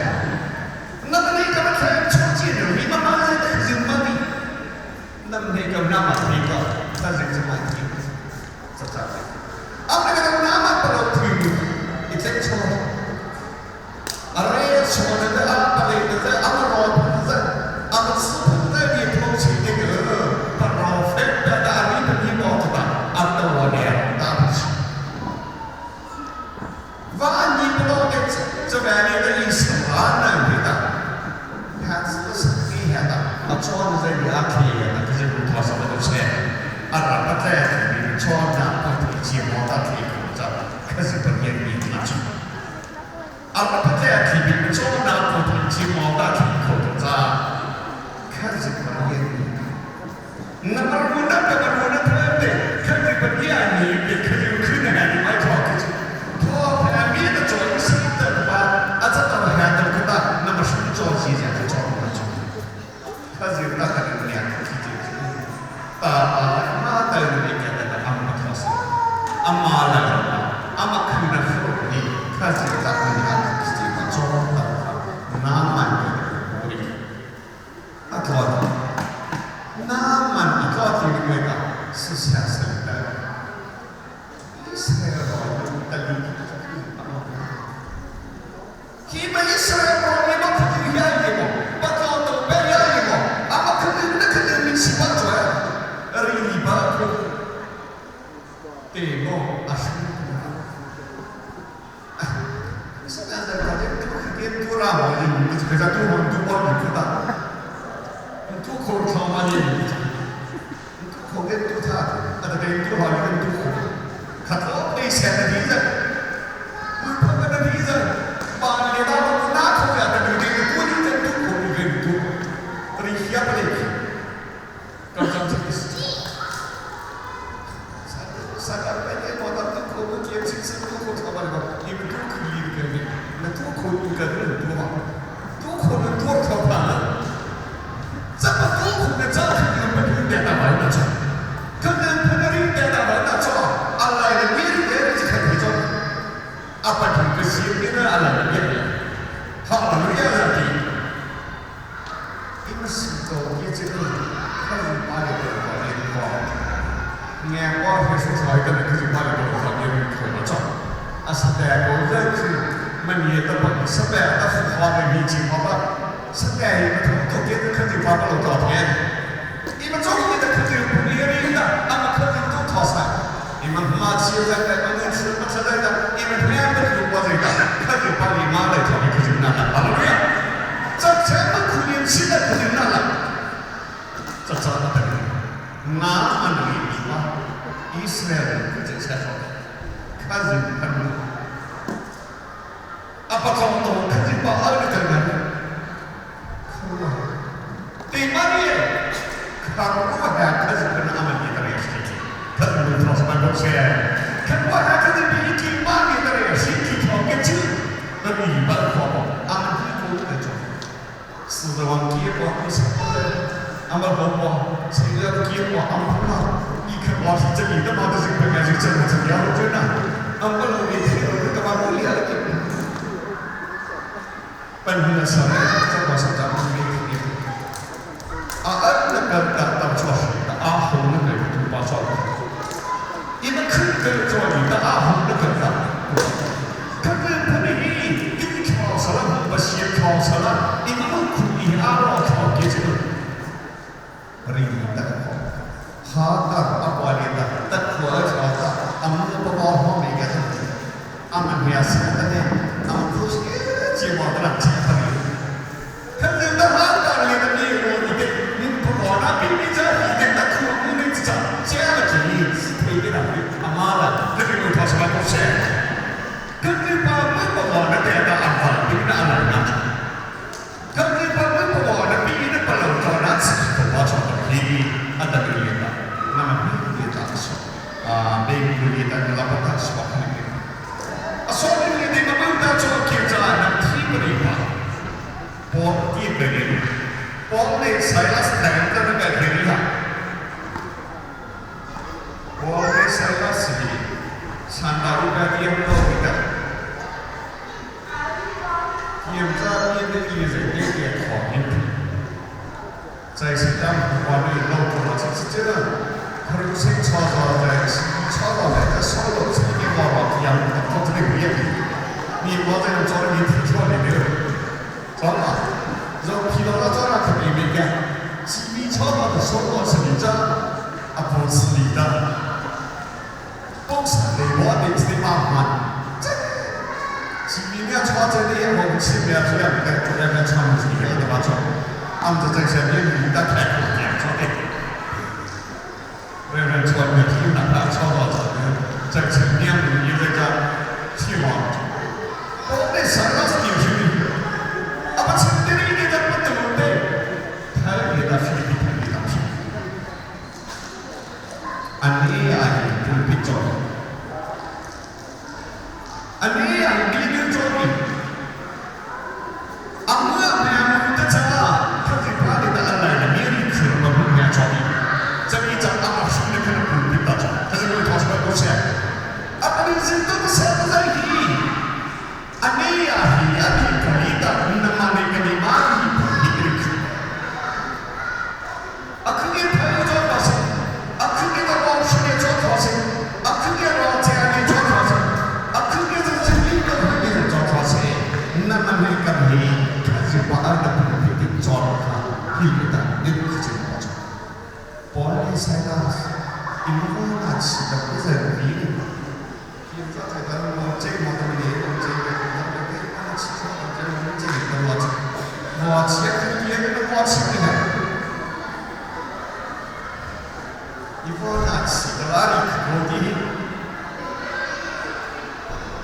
那么你干嘛看出去的？你妈妈人的是没的，那么你干嘛提高？他是怎么提？这咋的？啊，那个那么不能提，你真错。阿瑞错的，阿巴雷的，阿罗的，阿斯普的，你同情的个，把老费的阿里的你搞的，阿多的打不起。万一不到的这外面的意思，阿难的，他只是厉害的，阿装的在阿开的，可是不他什么都钱，阿拉不在你装的不提钱，我打提口罩，可是不愿意提出。阿拉不在提比装那不提钱，我打提口罩，可是不愿意。那么我那个我那他的，可是不愿意，可是可能还没跑出去。跑旁边的装新的话，啊这到还得可大，那么是装新鲜就装不着。他是那个两个提钱，啊妈的那个那个阿妈他是，阿妈来了，阿妈看了好你，他是咋个样子提钱装的，那蛮的，啊多的，那蛮一个提那个是下生的，以色列人的理。Ki ma Israel ro ni ma khu ya ye mo pa to to pe ya ye mo ama khu ni na khu ni si pa cho ya ri ni ba ko te mo a shu a 你多拉我你你这个多我多帮你不打，你多口超嘛你，你多口跟多他，啊对多好你跟多口，他多没钱的地子，我碰个的地子，把你到我哪口呀？这个这个多你这多口你跟多，这里下不来，刚刚这个事情。Sagar mo ta tu ko ko ki chi chi tu ko tha ba ba ni tu ku li ke ni na tu ko tu ka ni tu ma tu ko na tu tha ba 这么多苦的家庭，你们不应该打完的做，根本不能应该打完的做。阿来的每个人就看这种，阿爸这个心里呢，阿来的别，好了，也是的。你们是做一这个，他是把你的搞那个。nghe qua thì sẽ thấy cái này cái gì mà được rồi nhưng không có chọn à sao để có cái thì mình nhìn tập bằng sao để ta phục hồi mình bị chỉ hóa ba sao để mà thằng tổ tiên cái gì mà nó tổ tiên nhưng mà trong cái cái gì cũng như thế đó à mà cái gì都套上你们妈现在在那那吃不吃来的你们两个就过这个可就把你妈来调你可就那了好了没有这全部苦年轻的可就那了这怎么的那么你嘛 Israel 这才好，看人看路，阿爸讲到看见把二个人，对嘛呢？看我还看是跟阿们的人是的，看我做什么东西？看我还看见比对嘛的人是的，他个就那你办法不？阿们的过来做，是往结果不是阿们婆婆，谁要结果阿们嘛？我是这里的嘛，就是本来就这么这样子呢。俺们老年听了这个嘛，我厉害了。本来是这个是咱们没听。啊，那个当当做事的阿红那个就把做了。你们可以做你的阿红那个的，可是他们一丢超死了，不写超死了，你们苦你阿老超给这个，不是的。哈达阿巴里达，达库阿查达，阿姆巴巴哈米加，阿曼尼亚斯达内，阿姆库斯基瓦德拉吉塔里，他们的哈达里的尼罗尼的，你不管那比你这一点达库乌尼这这个吉是推的那阿妈了，那个有他什么东西？跟你把门不管那点的阿法，你那阿那，跟你把门不管那比你不能做那次不把做的皮阿达里的。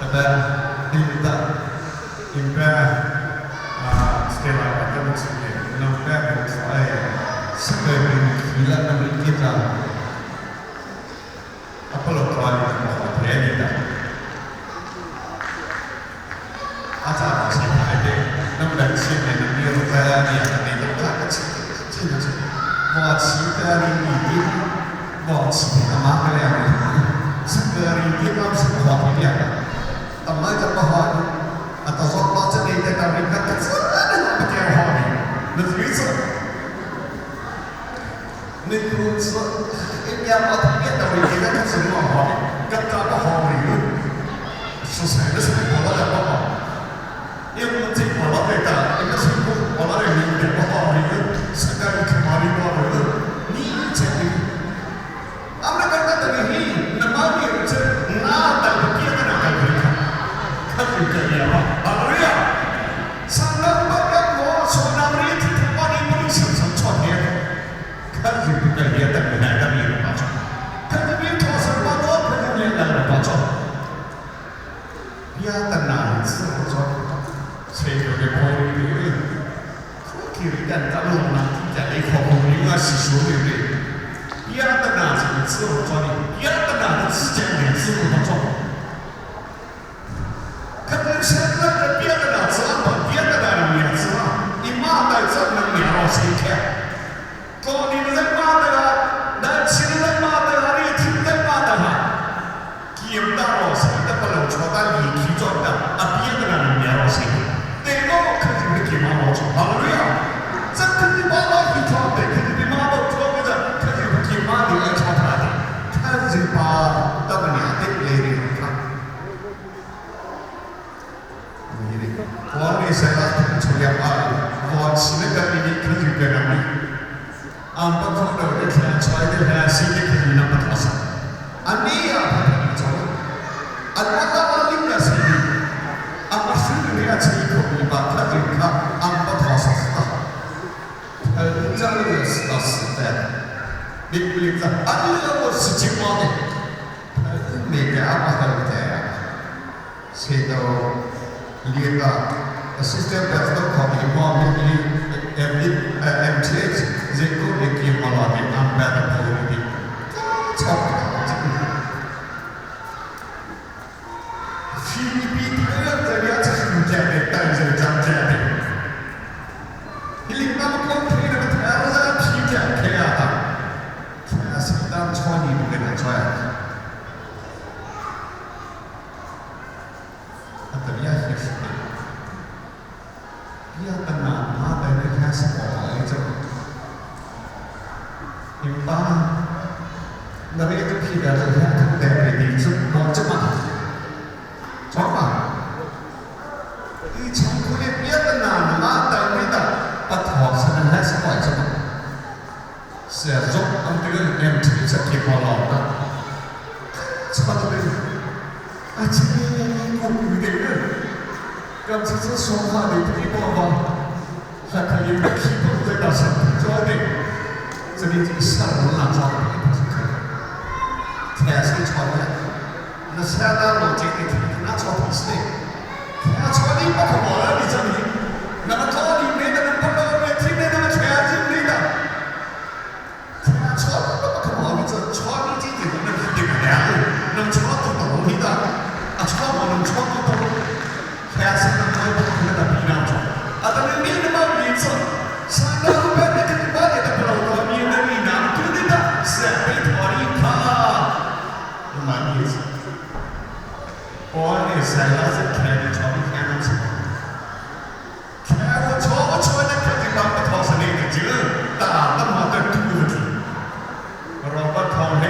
Aba Hilda Imba Stella kan chimne nang ba kan ai sakai bin khila na ri kita Apollo twali na mo the ni ta acha ma si phai de nam dan chin ne nam ni ro ta ni ya ne ta ka ka chi chi na chi mo chi ta ni ni ti mo chi na ma ka le ni sa ka ri ti ma sa ko ti ya ta ma ta pa ha a ta zo ma cha ni ta ka ri ka ka cha na ma ke ho ni na ri cha ni ku cha 一样我一到你记得佢什么话，更加不好理是谁的是我的不好，因为这我的的，因为是我的名字不好理，是该可马里我的，你这个，俺们刚刚等于那么你这那等别的那个人，他就这样啊，阿瑞啊，上那么个我说那么你听我你不能想成错的，他就不该也等来的你了吧？他就没托什么多，他就连来了吧？比亚的男子做，谁有的可以的，可以的，咱们男子在那可可以啊，是说的对。比亚的男子自做的，比亚的男子之间的自做。可能现在的比亚的男子啊，比亚的男的子啊，你妈带这能两老谁看？高你的妈的啊，南起的妈的啊，你听的妈的哈。见到我谁得不能坐得离奇做的，啊边个人苗谁？对我可是你给妈老做，好了没有？这可是妈妈去做的，可是你妈妈做的，可是给妈的来做他的，他是把到个两的来的看。你的，我那时候出来啊，我起那个你可是个人哩，俺不可能的，出来的还是的可是那么多少，啊你呀。At wala wala na sa hindi. Ang masunod niya sa iko iba ka ang patosas ta. 很张的是到时代，你不能讲，啊，我是金毛的，每个阿妈都在啊，谁都连个 assistant pastor 考的毛咪 M M T H 这个你给毛老的安排的跑的，超不到这个。菲律宾这个这是讲的，但是讲讲的。你领导讲听那个台上批讲开啊，开是当初你不给他做呀？啊，怎么样也是的。比较的难，马的那开始跑来这，你把那个批的这些都带来的，这搞这么。 잠깐. 이 천국에 삐었나 마다 우리다. 아, 더서는 해서 뭐죠? 세zo 안되는 MT 새끼 벌어다. 저들 아, 지금 꼭 위대는 깜짝서 소화를 피고 봐. 하카리 키고 되다서 저들这里上楼拿装的不是可以，天生穿的，那下单路这个那穿不是的，天穿的不可能你这里，那么高你没得能不能没听的那么全进的，天穿的不可能你这穿你这这个能这个两个能穿得懂的，啊穿我能穿得懂，天生能穿不可能的比两种，啊但是你那么名字，上那个边那个把你的不能多你那你拿对的，是被脱离他，蛮意思。我那时候是开的车，开的车，开我车我车的开的刚不掏是那个就打那么的肚子，老板掏黑，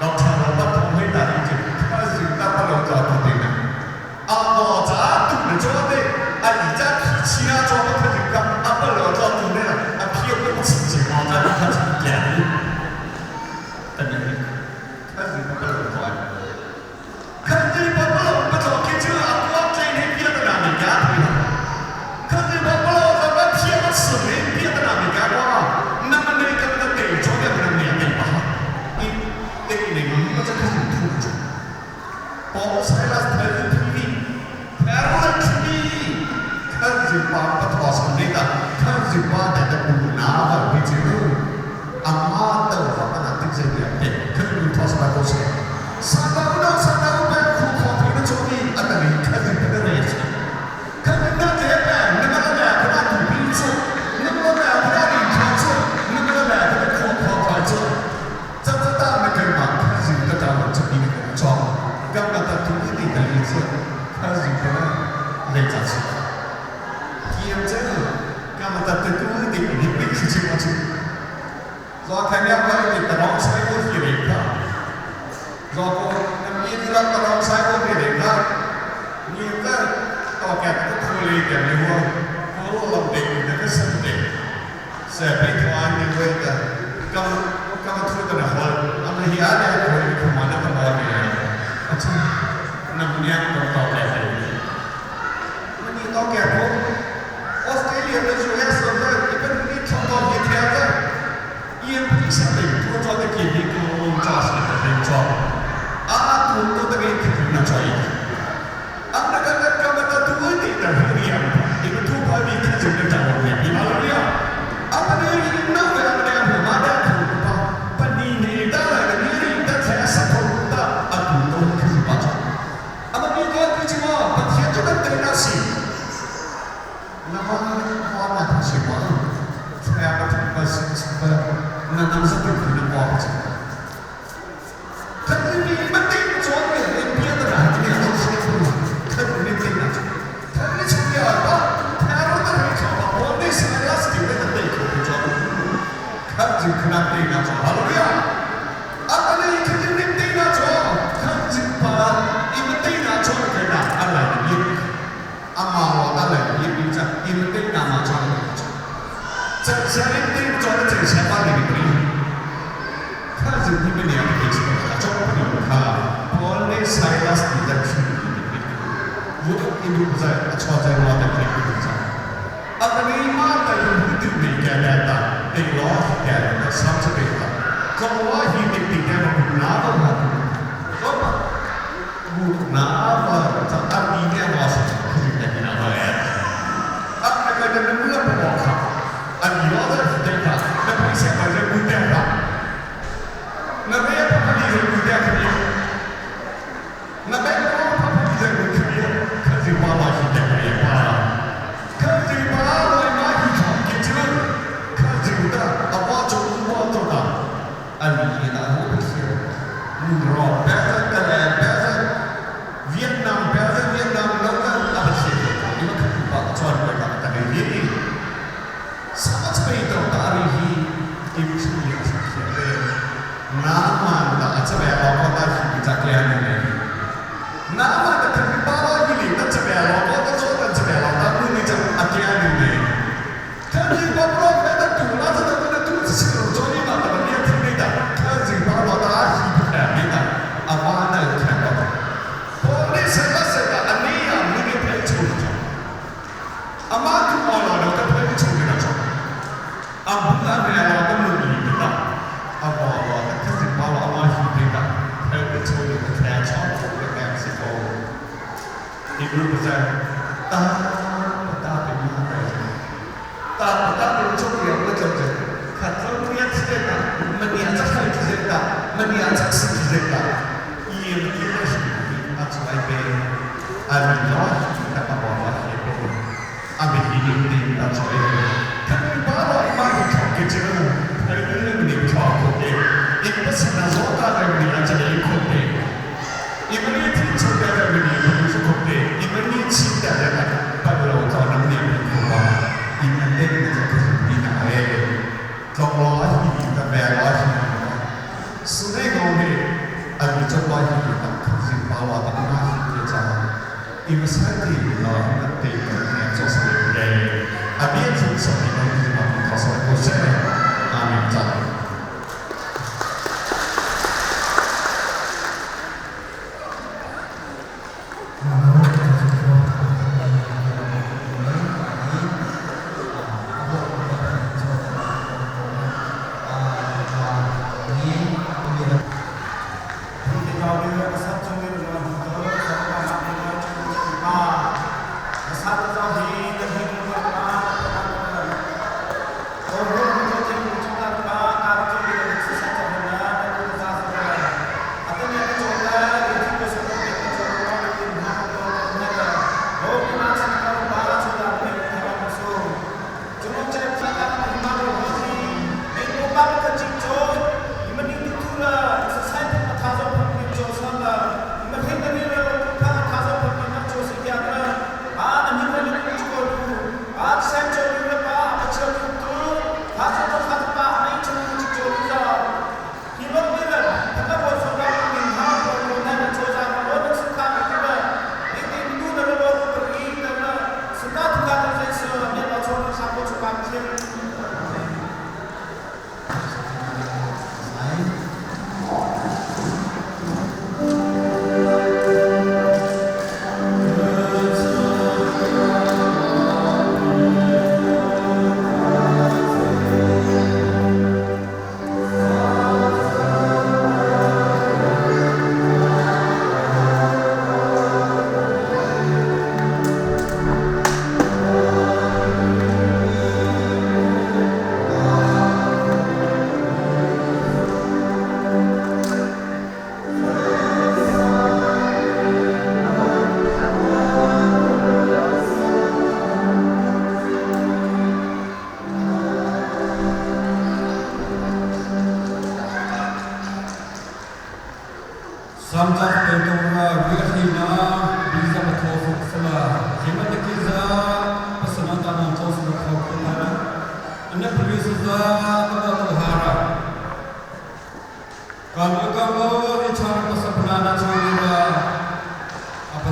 老他老板掏黑打的就他是打不了咋的呢？啊，我咋堵的做的？啊，你家脾气啊，做不他就讲啊不了咋堵的？啊，屁股不吃劲，我咋他就干的？但你他是不了做。看这把不老不早给这阿哥在那别的那没干的，看这把不老咱们偏不吃没别的那没干过，那么那个那得做的不能面对吧？你对那个我这可是土著，保持 Silas thel thi Carol thi kan zipa pathos ni ta kan zipa ta ta bu na ba bi chu amma ta wa ka na tik je ya te kan lu thos ba ko se sa na u sa na u ba khu kho thi na chu ni atani kan zipa na re 看那这个，那个那个，那土地子，那个那个那里靠子，那个那个靠靠靠子，这这大那个嘛，他是个大嘛，这边那个装，刚刚他土地的例子，他是个来杂子，现在刚刚他土地你别去去嘛去，昨天两个人的老菜我去了个，昨个那边那个老菜我去了个，你这到แกก็คุยกันเลยว่ากูลำเด็กแต่ก็สนุกเสียไปทวานนี่เว้ยแต่กำกำทุกข์กันหัวอันนี้อะไรคุยขมันนั่นก็เนี่ยอาจารย์นำเนี่ยต้องต่อแกเลยมันนี่ต่อแกพวกออสเตรเลียเป็นยูเอสเลยเป็นนี่ชอบต่อเทียร์เยี่ยมที่สุดตัวจอตะกี้นี่กูจอสิแต่เป็นจออาตัวตัวตะกี้คือน่าใจ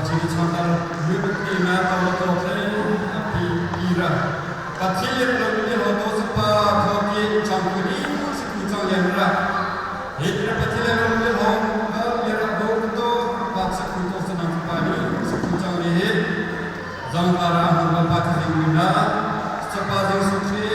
Pathil changkar lu na to to the pi ira pathil lo ni ho to pa tho ki chang ku ni si ku chang yan ra he ra pathil lo ni ho ka le ra bo to pa sa ku to sa nang pa ni si ku chang ni he zang ra hu ba pa thi na sa pa jing su khri